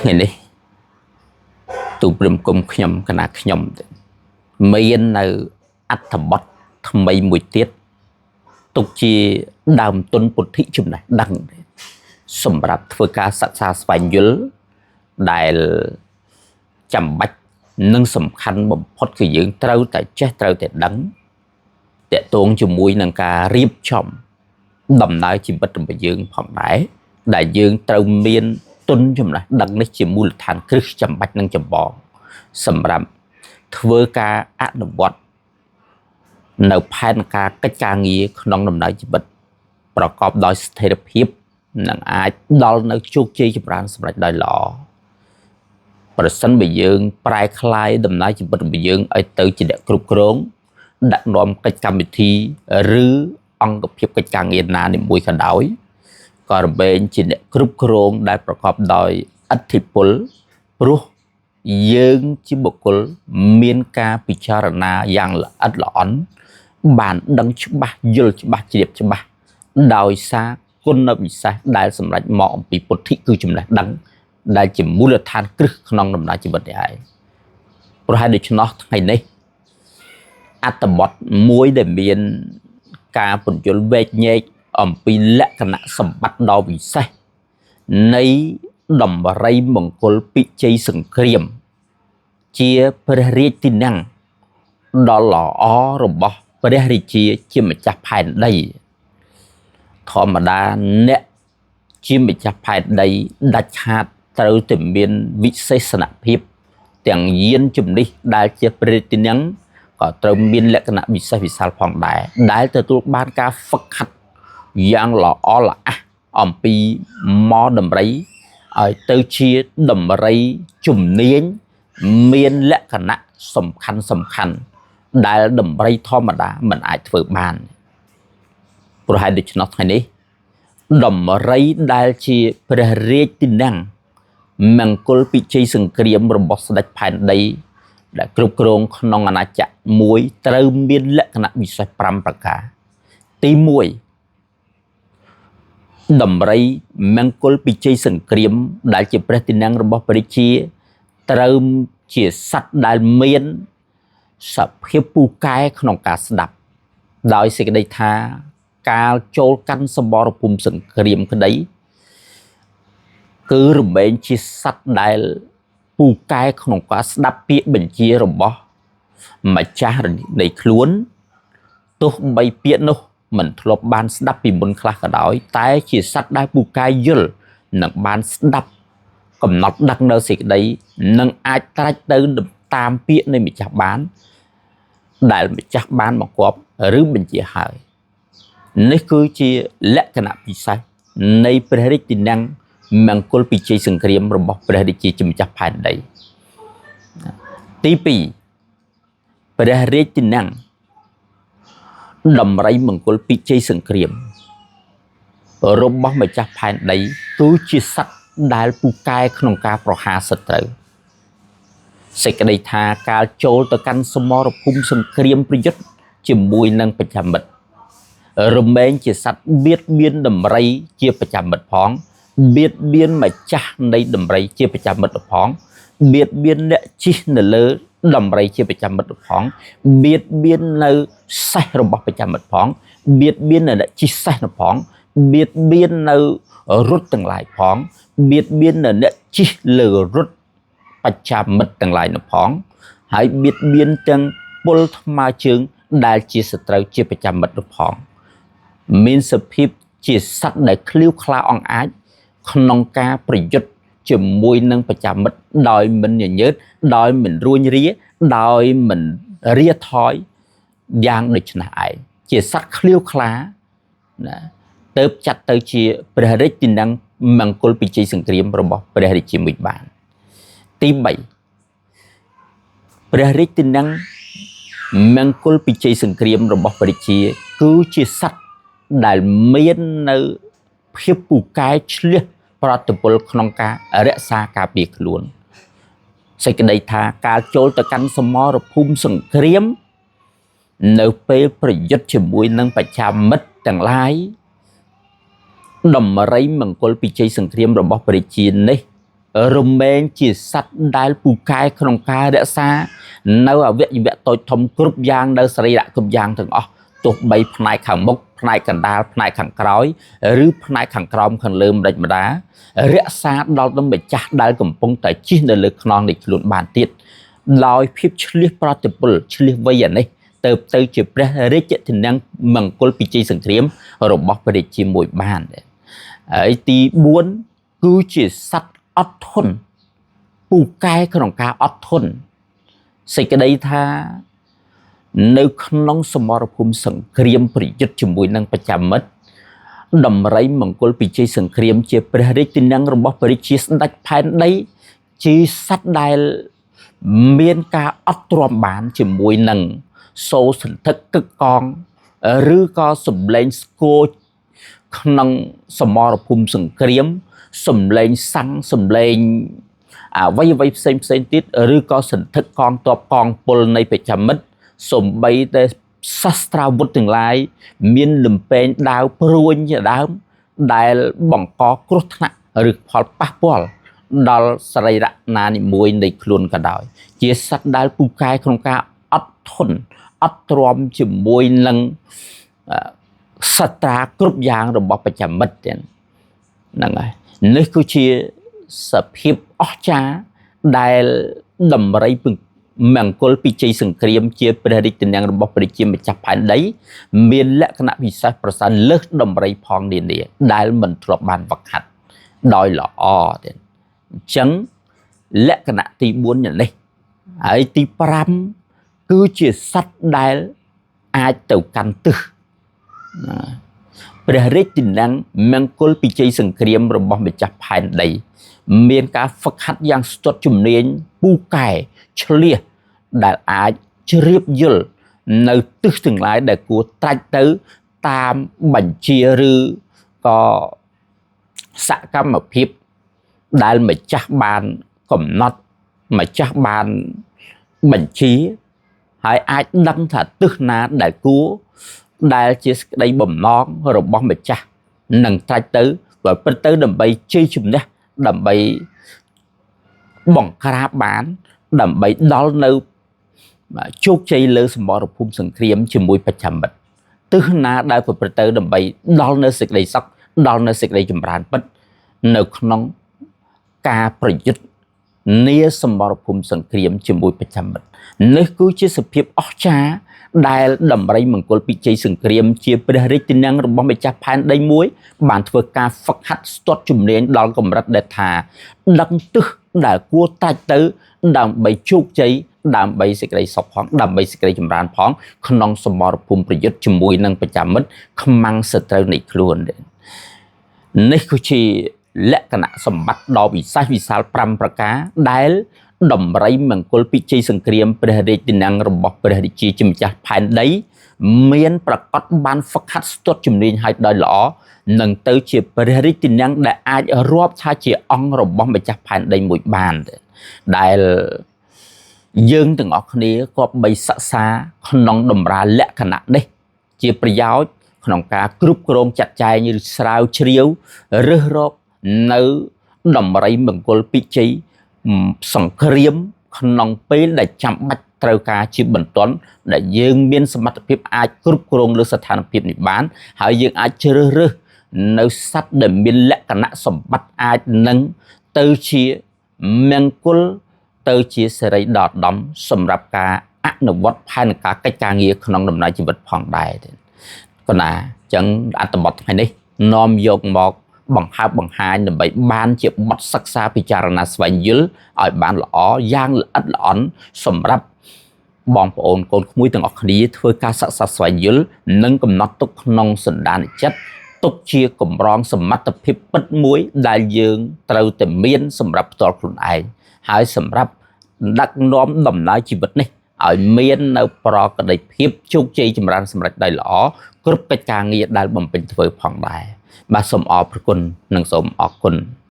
ថ្ងៃនេះទូព្រឹមគុំខ្ញុំគណៈខ្ញុំមាននៅអត្ថបទថ្មីមួយទៀតទុកជាដើមទុនពុទ្ធិចំណេះដឹងសម្រាប់ធ្វើការសិក្សាស្វែងយល់ដែលចាំបាច់និងសំខាន់បំផុតគឺយើងត្រូវតែចេះត្រូវតែដឹងតកតងជាមួយនឹងការរៀបចំដំណើរជីវិតរបស់យើងផងដែរដែលយើងត្រូវមានទុនចំណេះដឹងនេះជាមូលដ្ឋានគ្រឹះចាំបាច់និងចម្បងសម្រាប់ធ្វើការអនុវត្តនៅផែនការកិច្ចការងារក្នុងដំណើរជីវិតប្រកបដោយស្ថិរភាពនិងអាចដល់នៅជោគជ័យចម្រើនសម្រេចដោយល្អប្រសិនបើយើងប្រែក្លាយដំណើរជីវិតរបស់យើងឲ្យទៅជាអ្នកគ្រប់គ្រងដឹកនាំកិច្ចកម្មវិធីឬអង្គភាពកិច្ចការងារណានីមួយក៏ដោយក៏រមែងជាអ្នកគ្រប់គ្រងដែលប្រកបដោយឥទ្ធិពលព្រោះយើងជាបុគ្គលមានការពិចារណាយ៉ាងល្អិតល្អន់បានដឹងច្បាស់យល់ច្បាស់ជ្រាបច្បាស់ដោយសារគុណវិសេសដែលសម្រេចមកអំពីពុទ្ធិគឺចំណេះដឹងដែលជាមូលដ្ឋានគ្រឹះក្នុងដំណើរជីវិតនេះឯងព្រោះហេតុដូច្នោះថ្ងៃនេះអត្ថបទមួយដែលមានការពន្យល់វែកញែកអំពីលក្ខណៈសម្បត្តិដ៏វិសេសនៃដំរីមង្គលពិជ័យសង្គ្រាមជាព្រះរាជទីនាំងដ៏ល្អរបស់ព្រះរាជាជាម្ចាស់ផែនដីធម្មតាអ្នកជាម្ចាស់ផែនដីដាច់ខាតត្រូវតែមានវិសេសនភាពទាំងយានជំនិះដែលជាព្រះរាជទីនាំងក៏ត្រូវមានលក្ខណៈវិសេសវិសាលផងដែរដែលទទួលបានការហ្វឹកហាត់យ៉ាងល្អល្អះអំពីមកដំរីឲ្យទៅជាដំរីជំនាញមានលក្ខណៈសំខាន់ដែលដំរីធម្មតាមិនអាចធ្វើបានព្រោះហេតុដូច្នោះថ្ងៃនេះដំរីដែលជាព្រះរាជទីនាំងមង្គលពិជ័យសង្គ្រាមរបស់ស្ដេចផែនដីដែលគ្រប់គ្រងក្នុងអាណាចក្រមួយត្រូវមានលក្ខណៈពិសេស5ប្រការទី1ដំរីមង្គលពិជ័យសង្គ្រាមដែលជាព្រះទីនាំងរបស់ព្រះរាជាត្រូវជាសត្វដែលមានសភាពពូកែក្នុងការស្ដាប់ដោយសេចក្តីថាកាលចូលកាន់សម្បរភូមិសង្គ្រាមក្តីគឺរមែងជាសត្វដែលពូកែក្នុងការស្ដាប់ពាក្យបញ្ជារបស់ម្ចាស់នៃខ្លួនទោះបីពាក្យនោះមិនធ្លាប់បានស្ដាប់ពីមុនខ្លះក៏ដោយតែជាសត្វដែលពូកែយល់និងបានស្ដាប់កំណត់ដឹកនៅសេចក្តីនិងអាចត្រាច់ទៅតាមពាក្យនៃម្ចាស់បានដែលម្ចាស់បានបង្គាប់ឬបញ្ជាហើយនេះគឺជាលក្ខណៈពិសេសនៃព្រះរាជទីនាំងមង្គលពិជ័យសង្គ្រាមរបស់ព្រះរាជាជាម្ចាស់ផែនដីទី2ព្រះរាជទីនាំងដំរីមង្គលពិជ័យសង្គ្រាមរបស់ម្ចាស់ផែនដីគឺជាសត្វដែលពូកែក្នុងការប្រហារសត្រូវសេចក្តីថាកាលចូលទៅកាន់សមរភូមិសង្គ្រាមប្រយុទ្ធជាមួយនឹងបច្ចាមិត្តរមែងជាសត្វបៀតបៀនដំរីជាបច្ចាមិត្តផងបៀតបៀនម្ចាស់នៃដំរីជាបច្ចាមិត្តផងបៀតបៀនអ្នកជិះនៅលើដំរីជាបច្ចាមិត្តផងបៀតបៀននៅសេះរបស់បច្ចាមិត្តផងបៀតបៀននៅអ្នកជិះសេះនោះផងបៀតបៀននៅរថទាំងឡាយផងបៀតបៀននៅអ្នកជិះលើរថបច្ចាមិត្តទាំងឡាយនោះផងហើយបៀតបៀនទាំងពលថ្មើរជើងដែលជាសត្រូវជាបច្ចាមិត្តនោះផងមានសភាពជាសត្វដែលឃ្លាវខ្លាអង្អាចក្នុងការប្រយុទ្ធជាមួយនឹងបច្ចាមិត្តដោយមិនញញើតដោយមិនរួញរាដោយមិនរាថយយ៉ាងដូច្នេះឯងជាសត្វឃ្លាវខ្លាណាទៅចាត់ទៅជាព្រះរាជទីនាំងមង្គលពិជ័យសង្គ្រាមរបស់ព្រះរាជាមួយបានទី3ព្រះរាជទីនាំងមង្គលពិជ័យសង្គ្រាមរបស់ព្រះរាជាគឺជាសត្វដែលមាននៅភាពពូកែឆ្លៀសប្រតិពលក្នុងការរក្សាការពារខ្លួនសេចក្តីថាកាលចូលទៅកាន់សមរភូមិសង្គ្រាមនៅពេលប្រយុទ្ធជាមួយនឹងបច្ចាមិត្តទាំងឡាយដំរីមង្គលពិជ័យសង្គ្រាមរបស់ព្រះរាជានេះ រមែងជាសត្វដែលពូកែក្នុងការរក្សានៅអវយវៈតូចធំគ្រប់យ៉ាងនៅសរីរៈគ្រប់យ៉ាងទាំងអស់ទោះបីផ្នែកខាងមុខផ្នែកកណ្ដាលផ្នែកខាងក្រោយឬផ្នែកខាងក្រោមខាងលើម្ដេចម្ដារក្សាដល់ដល់ម្ចាស់ដែលកំពុងតែជិះនៅលើខ្នងនៃខ្លួនបានទៀតដោយភាពឆ្លៀសប្រតិពលឆ្លៀសវៃអានេះទៅទៅជាព្រះរាជធនំមង្គលពិជ័យសង្គ្រាមរបស់ព្រះរាជាមួយបានហើយទី4គឺជាសត្វអត់ធន់ពូកែក្នុងការអត់ធន់សេចក្តីថានៅក្នុងសមរភូមិសង្គ្រាមប្រយុទ្ធជាមួយនឹងបច្ចាមិត្តដំរីមង្គលពិជ័យសង្គ្រាមជាព្រះរាជទីនឹងរបស់ព្រះរាជាស្ដេចផែនដីជាសត្វដែលមានការអត់ទ្រាំបានជាមួយនឹងសូរសន្ធឹកកឹកកងឬក៏សម្លេងស្គរក្នុងសមរភូមិសង្គ្រាមសម្លេងសាំងសម្លេងអ្វីអ្វីផ្សេងផ្សេងទៀតឬក៏សន្ធឹកកងទ័ពកងពលនៃបច្ចាមិត្តសំបីតែសាស្ត្រាវុធទាំងឡាយមានលំពេងដាវព្រួញជាដើមដែលបង្កគ្រោះថ្នាក់ឬផលប៉ះពាល់ដល់សរីរៈណានីមួយនៃខ្លួនក៏ដោយជាសត្វដែលពូកែក្នុងការអត់ធន់អត់ទ្រាំជាមួយនឹងសត្រាគ្រប់យ៉ាងរបស់បច្ចាមិត្តទាំងហ្នឹងហើយនេះគឺជាសភាពអស្ចារ្យដែលដំរីមង្គលពិជ័យសង្គ្រាមជាព្រះរាជនាងរបស់ព្រះជាម្ចាស់ផែនដីមានលក្ខណៈពិសេសប្រសើរលើសដំរីផងនានាដែលមិនធ្លាប់បានវឹកហាត់ដោយល្អទេអញ្ចឹងលក្ខណៈទី4យ៉ាងនេះហើយទី5គឺជាសត្វដែលអាចទៅកាន់ទិសព្រះរាជទីនាំងមង្គលពិជ័យសង្គ្រាមរបស់ម្ចាស់ផែនដីមានការហ្វឹកហាត់យ៉ាងស្ទាត់ជំនាញពូកែឆ្លៀសដែលអាចជ្រាបយល់នៅទិសទាំងឡាយដែលគួរត្រាច់ទៅតាមបញ្ជាឬក៏សកម្មភាពដែលម្ចាស់បានកំណត់ម្ចាស់បានបញ្ជាហើយអាចដឹងថាទិសណាដែលគួរដែលជាសេចក្តីបំណងរបស់ម្ចាស់នឹងត្រាច់ទៅប្រព្រឹត្តទៅដើម្បីជ័យជំនះដើម្បីបង្ក្រាបបានដើម្បីដល់នៅជោគជ័យលើសមរភូមិសង្គ្រាមជាមួយបច្ចាមិត្តទិសណាដែលប្រព្រឹត្តទៅដើម្បីដល់នៅសេចក្តីសុខដល់នៅសេចក្តីចម្រើនពិតនៅក្នុងការប្រយុទ្ធនាសមរភូមិសង្គ្រាមជាមួយបច្ចាមិត្តនេះគឺជាសភាពអស្ចារ្យដែលដំរីមង្គលពិជ័យសង្គ្រាមជាព្រះរាជទីនាំងរបស់ម្ចាស់ផែនដីមួយបានធ្វើការហ្វឹកហាត់ស្ទាត់ជំនាញដល់កម្រិតដែលថាដឹងទិសដែលគួរត្រាច់ទៅដើម្បីជោគជ័យដើម្បីសេចក្តីសុខផងដើម្បីសេចក្តីចម្រើនផងក្នុងសមរភូមិប្រយុទ្ធជាមួយនឹងបច្ចាមិត្តខ្មាំងសត្រូវនៃខ្លួននេះគឺជាលក្ខណៈសម្បត្តិដ៏វិសេសវិសាល5ប្រការដែលដំរីមង្គលពិជ័យសង្គ្រាមព្រះរាជទីនាំងរបស់ព្រះរាជាជាម្ចាស់ផែនដីមានប្រកបបានហ្វឹកហាត់ស្ទាត់ជំនាញឲ្យដោយល្អនឹងទៅជាព្រះរាជទីនាំងដែលអាចរាប់ថាជាអង្គរបស់ម្ចាស់ផែនដីមួយបានដែលយើងទាំងអស់គ្នាគប្បីសិក្សាក្នុងតម្រាលក្ខណៈនេះជាប្រយោជន៍ក្នុងការគ្រប់គ្រងចាត់ចែងឬស្រាវជ្រាវរើសរកនៅដំរីមង្គលពិជ័យសង្គ្រាមក្នុងពេលដែលចាំបាច់ត្រូវការជាបន្ទាន់ដែលយើងមានសមត្ថភាពអាចគ្រប់គ្រងលើស្ថានភាពនេះបានហើយយើងអាចជ្រើសរើសនៅសត្វដែលមានលក្ខណៈសម្បត្តិអាចនឹងទៅជាមង្គលទៅជាសិរីដ៏ឧត្តមសម្រាប់ការអនុវត្តផែនការកិច្ចការងារក្នុងដំណើរជីវិតផងដែរកណាអញ្ចឹងអត្ថបទថ្ងៃនេះនាំយកមកបង្ហើបបង្ហាញដើម្បីបានជាបទសិក្សាពិចារណាស្វែងយល់ឲ្យបានល្អយ៉ាងល្អិតល្អន់សម្រាប់បងប្អូនកូនក្មួយទាំងអស់គ្នាធ្វើការសិក្សាស្វែងយល់និងកំណត់ទុកក្នុងសន្តានចិត្តទុកជាកម្រងសមត្ថភាពពិតមួយដែលយើងត្រូវតែមានសម្រាប់ផ្ទាល់ខ្លួនឯងហើយសម្រាប់ដឹកនាំដំណើរជីវិតនេះឲ្យមាននៅប្រក្រតីភាពជោគជ័យចម្រើនសម្រេចដោយល្អគ្រប់កិច្ចការងារដែលបំពេញធ្វើផងដែរបាទសូមអរព្រគុណនិងសូមអរគុណ។